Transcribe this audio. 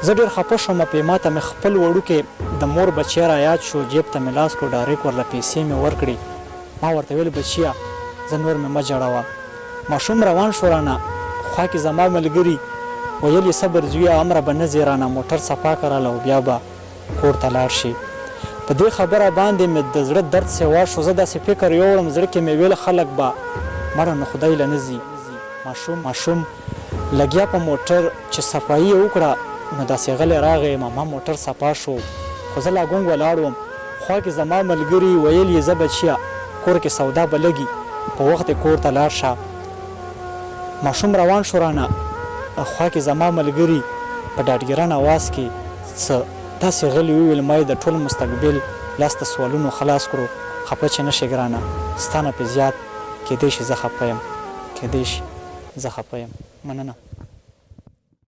زه ډېر خپه شوم پې ماته مې خپل وړوکی د مور بچی رایاد شو جېب ته مې لاس کړو ډاریک ورله پېسې مې ورکړې ما ورته ویل بچیه ځه نور مې مه ژړوه ماشوم روان شو رانه خوا کې زما ملګري ویل یې صبر ځویه امره به نه ځې رانه موټر صفا که راله او بیا به کور ته لاړ شې په دې خبره باندې مې د زړه درد سوا شو زه داسې فکر یوړم زړه کې مې ویل خلک به مړه نو خدای له نه ځي ماشوم ماشوم لګیا په موټر چې صفايي یې وکړه نو داسې غلی راغی ماما موټر صفا شو خو زه لا ګونګ ولاړ وم خوا کې زما ملګري ویل یې ځه بچیه کور کې سودا به لګي په وخت دې کور ته لاړ شه ماشوم روان شو رانه خوا کې زما ملګري په ډاډګیرن اواز کې څه داسې غلي وویل ما یې د ټول مستقبل لاس د سوالونو خلاص کړو خپه چې نه شې ګرانه ستا نه پې زیات کیدای شي زه خپه یم کیدای شي زه خپه یم مننه.